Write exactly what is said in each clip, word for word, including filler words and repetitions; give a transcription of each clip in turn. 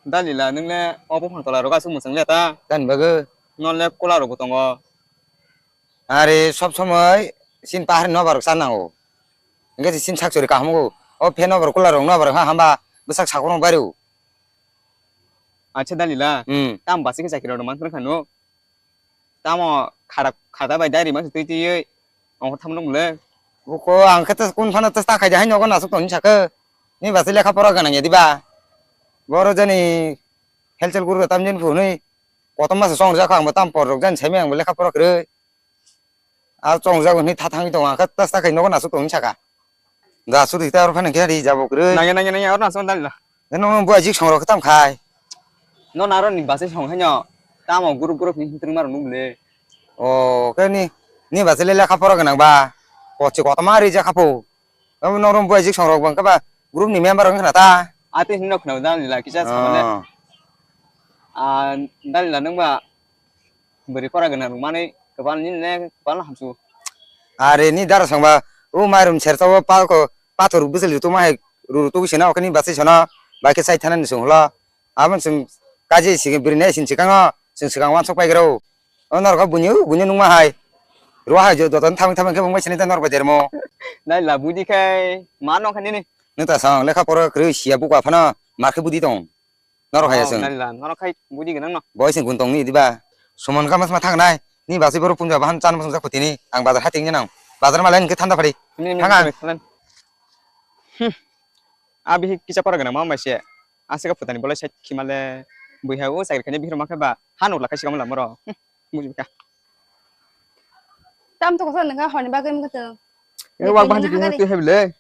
Dalila, nwng le o buphang tola rok aswk mwchang le ta? Tani bagwi? Non le kola rok bo tongo. Are sob somoi sin pahar nobar rok cha nango. Hingke sin sak chori kaham go. O phe nobar kola rok nobar ha hamba bwsak sakno bario. Acha Dalila, hmm, tam basi khe chakri rok man khano. Tamo khada, khada bai diary ma twi twi oi ongkha thamno mole. Buko ang khe ta kun phano ta ta khaida hai nogo nasuk tongni sakhe. Ni basi lekha pora ganang ya diba. Boro jani helchel guru tam jani phunui. Kotom masa chong jakha ang tam por rok jani semi ang lekha pora kre. A chong jago ni tha thangwi tong ang khe ta ta khai nogo nasuk tongni saka. Da suri ta oro phano khe ri jabo kwrwi. Nangya, nangya, nangya, oro na son dalila. Eno bo ajik songrok tam khai. No naro ni base song khaino. Tamo group group ni hintring mar nung le. O, khe ni, ni base le lekha pora gwnang ba. Kochi kotoma ri ja khapo. Abo no rom bo ajik songrok bang khe ba group ni member wng khna ta. Ate hino khna dalila kisa samale. Ah. Ah, dalila nung ba. Bwrwi pora gwnang rwmani kwbal nini ne kwbal hamsu. Are ni dara songba o mairum sersa o palko pathor bwswli tuma hai ruru tugui sena okhe ni bachai sono bai khe chai thanani song holo. Aboni chwng kaji sigi bwrwi nai sini swkango chwng swkang wansuk pai gra o. O norok buini buini nungma hai. Rwa hai joto thamung thamung khe bung bai sini ta norok bai dermo. Nai la budi khai ma nong kha nini. Neta song lekha pora kwrwi siya buku aphano mar khe budi tong. Norok hai aswng. Nalila, norok hai budi gwnang no. Boi sing gun tong ni diba. Sumon kama sma thang nai. Ni basi boro punja bahan chan musung jak putini. Ang bazar hai tingni nang. Bazar malai ningke thanda phari. Ni, ni, thang ang. Ni, ni. Hmm. Abi kisa pora gwnang ma mai se. Ase ka putani bolai sai khimale. Bui hai o sakri khani bihir ma khe ba. Han ula kaisi kamala moro. Hmm. Buji ka. Tam to kosa nang honi bagwi mukha to. E wak bahan twi hai bile.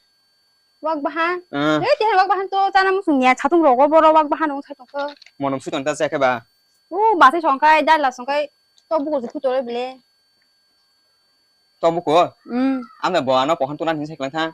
Wak bahan. Eh. Eh, tihar wak bahan to chana musung ya, chatung rogo boro wak bahan wng sai tongkho. Monom sui tong ta se khe ba. U, basi songkai, dal la songkai, to buko je putore bile. To buko? Hmm. Amne bo ano pohon tunan hin sai klang tha.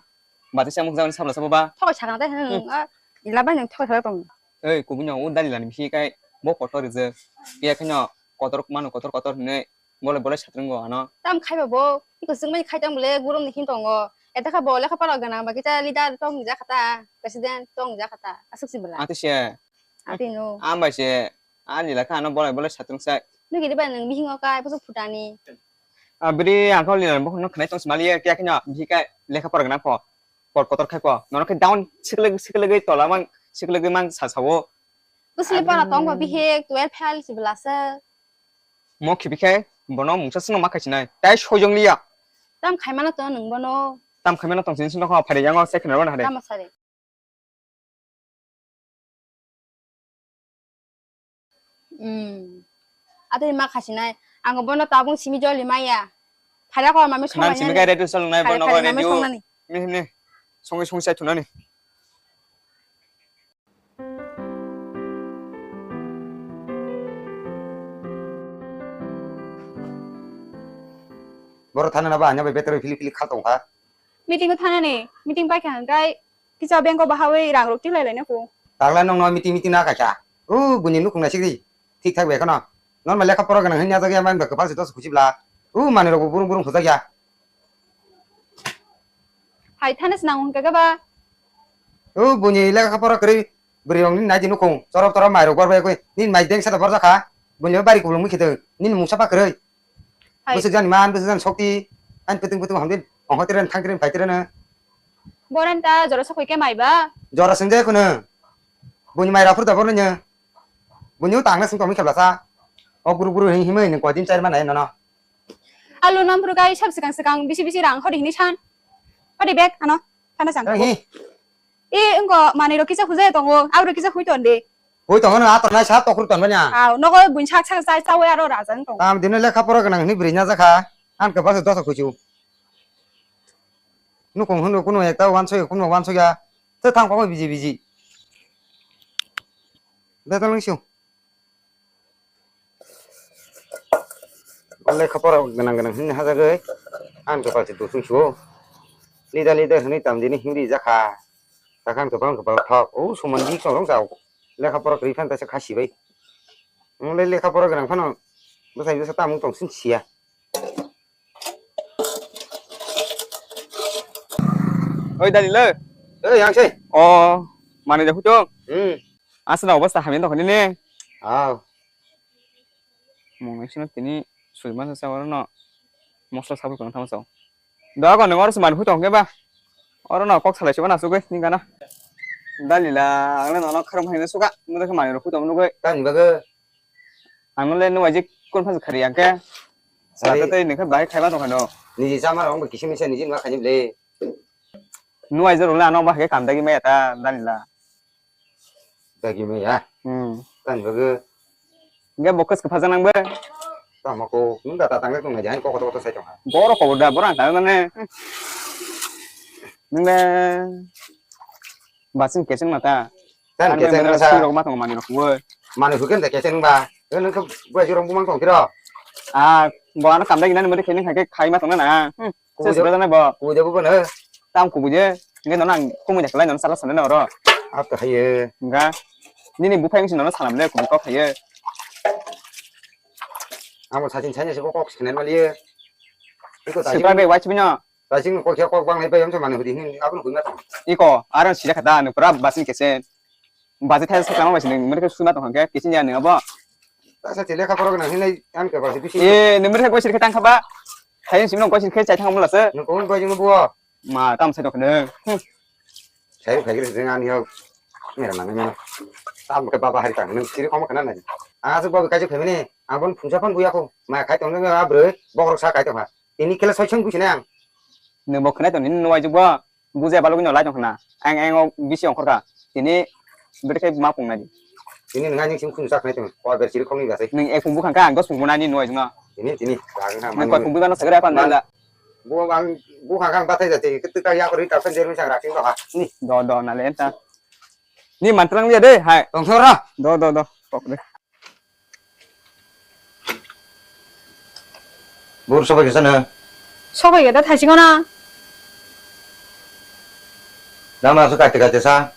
Bati se muk jani sabla sabo ba. Thok sakna ta hin, hmm, ah, ila bai nang thok sakna tong. Ei, kubunyo u dali lani bisi kai bo kotor je. Pia khano kotor mano kotor kotor hinai. Bolai bolai satrwngo ano. Tam khaiba bo, iko swngmani khai tong bole, gurum ni hin tongo. Eta kha bo lekha pora gwnang, ba kisa leader tong ja khata, president tong ja khata, aswk si bwla. Ati se. Ati no. Am bai se, ani lekha ano bolai bolai satrwng sai. Nugiri ba nang bihingo kai, bosok phutani. Abri angkho leader bo no khnai tong smali ya, kya khina bihi kai lekha pora gwnang pho. Por kotor khai pho. Nono khe down sikle sikle tola mang, sikle mang sa sawo. Bwsli pora tong ba bihi, twelve fail si bwla se. Mo khibi khe bono mungsa sino ma khaisinai. Tai sojong liya. Tam khaimano to nwng bono. Tam khaimano tong sini sino kho phari yango se khna rona hare. Tamo sari. Hmm. Ate ma khaisinai. Ang bono tabung simi joli maya. Phara ko mami songmani. Khna simi khe radio song nai bono ko radio. Ni ni. Songi songi sai thunani. Boro thana na ba hanya bai betero phili phili khal tong kha. Meeting o thana ni, meeting pai kha hwnkhe kisa bank o bahawi rang rok tiklai lai na kho. Tagla nong no meeting meeting na kaisa. O buni nukung na sikri. Thik thak bai khano. Normal lekha pora gwnang hini ajak ya man ba kwpal se dos khuchi bla. O mani rok burung burung khujak ya. Hai thana se nang hwnkha khe ba. O buni lekha pora kwrwi bwrwi rok ni nai di nukhung chorop chorop mai rok bor bai koi nini mai deng sa da bor jakha buni bari kubulung mui khitwng nini mungsa pa kwrwi. Hai. Bwswk jani man bwswk jani sokti ani kwtwng kwtwng hamdi ongkhoi tren thang tren phai tren. Boran ta jora sokoi khe mai ba. Jora swngjak kuno buni mai raphur da borno nya. Buni tang na sung tong mi khe blasa. O guru guru hing himoi nung koi din char ma nai nono. Alu nom phuru kai sab swkang swkang bisi bisi rang hodi hini san. Hodi bag ano thana sang. Hi. E wngko manwi rok kisa hujai tongo, abo rok kisa hui ton de. Hui tongo no ator nai sa tokhru ton banya. Aw, nogo buin sak sak chai chawi aro raja wng tongo. Tam dino lekha pora gwnang hwnwi bwrwi nya jakha. Ang kwbasa dosa khuichu. Nukung hwnwi kunu ekta wansoi kunu wansoi ya. Tei thang kok biji biji. Betal nung siu. O lekha pora gwnang gwnang hwnwi hajagwi ani kwpal se dusung suo. Leader leader hwnwi tamjini himri jakha. Sakhan kwpal kwpal thok. O suman dik song rong jao. Lekha pora kwrwi phan taisa khasi bai. Wng le lekha pora gwnang phano bwsai bwsa tamung tong sin siya. Oi dali le. Oi yang se. O mane de hutung. Hmm. Aswk na obostha hamya tongkha nini? Aw. Mung nai sino tini sui mansa sa oro no mosla sabul kono tamo sao. Dogo nung oro se manwi tong khe ba. Oro no kok salai se ba na sugwi ni gana. Dalila ang le nono kharam hai suka. Mudakhe manwi rok tong nugwi. Tani bagwi. Ang le nuaijik kun phan khari ang khe. Sari. Sata tei nungkhe bahai khaiba tongkha no. Niji chama rok bo kisim kisa niji nwa khaini ble. Nuaijak rok le ano bahai khe kam dagi maya ta dalila. Dagi maya. Hmm. Tani bagwi. Hingke bo kwswk phajaknang bo. Tamo ko nung da ta tangkhe tong nai jani kok kotor kotor sai tongkha. Borok kobor da borok ang tangkhe mane. Nung le. Basing keseng mata. Tan keseng mata. Sirok ma tongo manwi rok bo. Manwi hukhe da keseng ba. Nung khe bo sirok bumang tong kiro. Ah, bo ano kam dagi nani mode kheneng khai khe khai ma tongna na. Hmm. Kubui se de, sura jana bo. Kubui de bo bono. Tam kubui de. Nge no nang kumui de khlai no sala sala no ro. Ap to haye. Nga. Nini buphai wngsi no salam le kubui kok haye. Amo sachin sanya se kok senen maliye. Iko ta. Sipra be wach bino. Ta sing kok kok bang le bayam se mane hudi hin abun hui ma tong. Iko aran sila khata no pura basin kesen. Baji thai sa kama basin mane suma tong ke kisin ya ne abo. Ta sa tele kha porok na hinai an ke basi bisi. E ne mane ko sir khe tang khaba. Thai sim no ko sir khe chai thang mula se. No ko bai jing bo. Ma tam sai dok ne. Sai khai gre jeng ani ho. Mera na me. Tam ke baba hari tang nung siri komo kana na. Asu baba kaje family. Abon phunsa phon buya ko. Ma khai tong ne abre. Bokrok sa khai tong ha. Ini kela soi song busi nang. Nung bo khnai tong nini nuaijwk bo. Bujai balugwi no lai tong khna. Ang ang o bisi ongkhor kha. Tini bwtwi khe ma pung nai di. Tini nang ani sing khunu sak nai tong. Ko ber siri khongni basai. Nung ek pung bukhang kha ang dos pung bo nai ni nuai jwng no. Tini tini. Nung koi pung bui mano sagre apan man da. Bo ang bukhang kha ang bathai jati. Kitu ka ya ko ri ta pen jermi sang raking to ha. Ni do do na le ta. Ni mantrang liya de hai. Tong sora. Do do do. Kok de. Bur sobai kesa na. Sobai kesa thaising na. Nama su kate kate sa.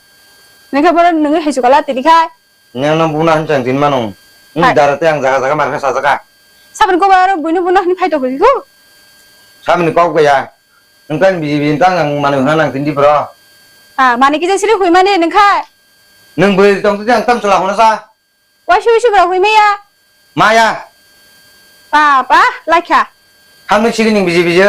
Nengke boro nungi hesu kala tini khai. Neng no buna hanchang tin manung. Ni dara te ang jaga jaga mar kha sa jaga. Sabun ko baro buino buna hani phai to ko. Sabun kok gaya. Nengkan biji biji tang ang manu hana nang tindi bro. Ah, mani kisa siri hui mani nengkai. Neng bui tong tu ang tam sula hono sa. Waisi waisi bwrok hui maya. Maya. Papa, laikha. Hamni siri ning biji biji.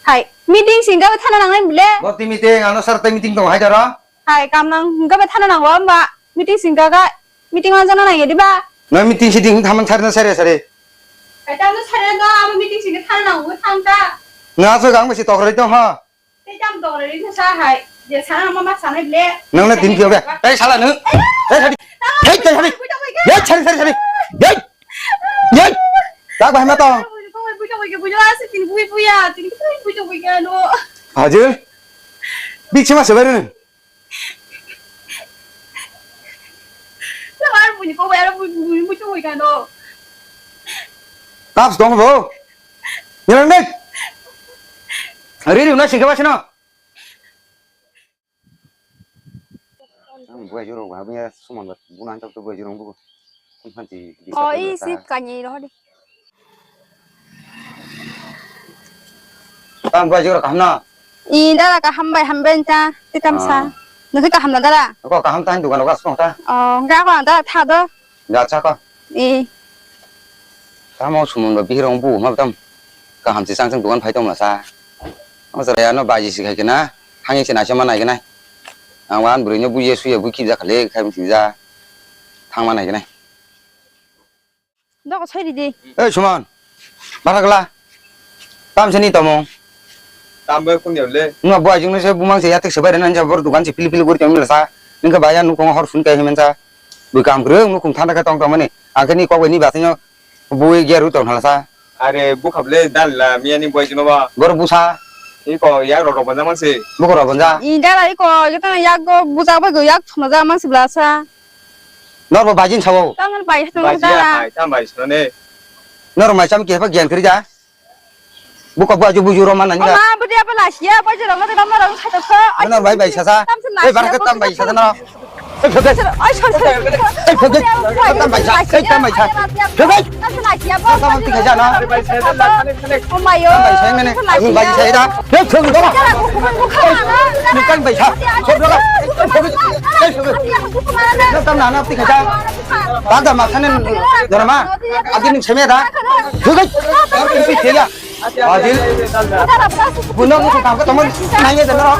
Hai, meeting singga thana nangnai bile. Boti meeting, ano sarte meeting tong hai daro. Hai, kam nang hingga thana nang wa ba. Meeting singga ga, meeting ma jana nang yedi ba. Na meeting sitting thaman sari na sari sari. Hai, tamo sari do, amo meeting singga thana nang wa thang ta. Na so gang besi tokrai tong ha. Tei tam tong rwi khe sa hai, je sana ma ma sanai ble. Nang na tin pio be. Ei sala nang. Ei sari. Ei sari sari. Ei sari sari sari. Ei. Ei. Tak bahai ma tong. Bui tong bui ke bui ase tin bui bui ya, tin bui bui tong bui ke no. Haje. Bik sima sebaru. Ar bui ko bai ar bui bui tong bui ke no. Taps dong bo. Nyerang dek. Riri una singke basino. Ang buai juro ba buya suman ba bunan tok to buai juro bu. Kun phanti. Oh, isi kanye roh de. Tang buai juro kaham na. I dara kaham bai hambai ta titam sa. Nukhi kaham na dara. Ko kaham ta dukan ko asong ta. Oh, ga ko dara tha do. Ga cha ko. I. Tamo sumun ba bihirong bu ma tam. Kaham si sang sang dukan phai tong ma sa. O jara ya no baji si khai kena. Hangi si na se ma nai kena. Ang wan buri no buye suye bu ki ja khale khai si ja. Thang ma nai kena. Doko soi ridi. Ei Suman. Bathakla. Tamsani tomong. Tambo phone diable. Nungba buai jungno se bumang se yatek se bai rena jabor dukan se pili pili guri tongmila sa. Nungke baya nukung hor sun kai himen sa. Bui kam krung nukung thanda khe tong tongmani. Angke ni kok ni bathino bui geru tong thala sa. Are bukhable dalila miyani buai jungno ba. Bor busa. Iko yak rok rok banja mansi. Buko rok banja. Indara iko yatana yak go busa bai go yak thona ja mansi blasa. Norbo bajin sawo. Tamo bai sano Baji dara. Hai, tam bai sano ne. Nor mai cham ke ba gyan kri ja. Buka buaju buju roma nani O da. Ma budi apa lasiya, apa jerong na tengam norong khato kho. Nor bai bai sasa. Tam sen Ei lasiya, barang apa tam bai sasa no. Ei, phegoi. Ei, phegoi. Tam bai sa. Ei, tam bai sa. Phegoi. Tam bai sa na. Tam bai sa mene. Ang bai sa da. Ei, phegoi da. Ni kan bai sa. Phegoi da. Ei, phegoi. Tam na na ti kha. Ba da ma sanen dora ma. Agin ni seme da. Phegoi. Agin. Buno ko tam ko tamon nai ye da.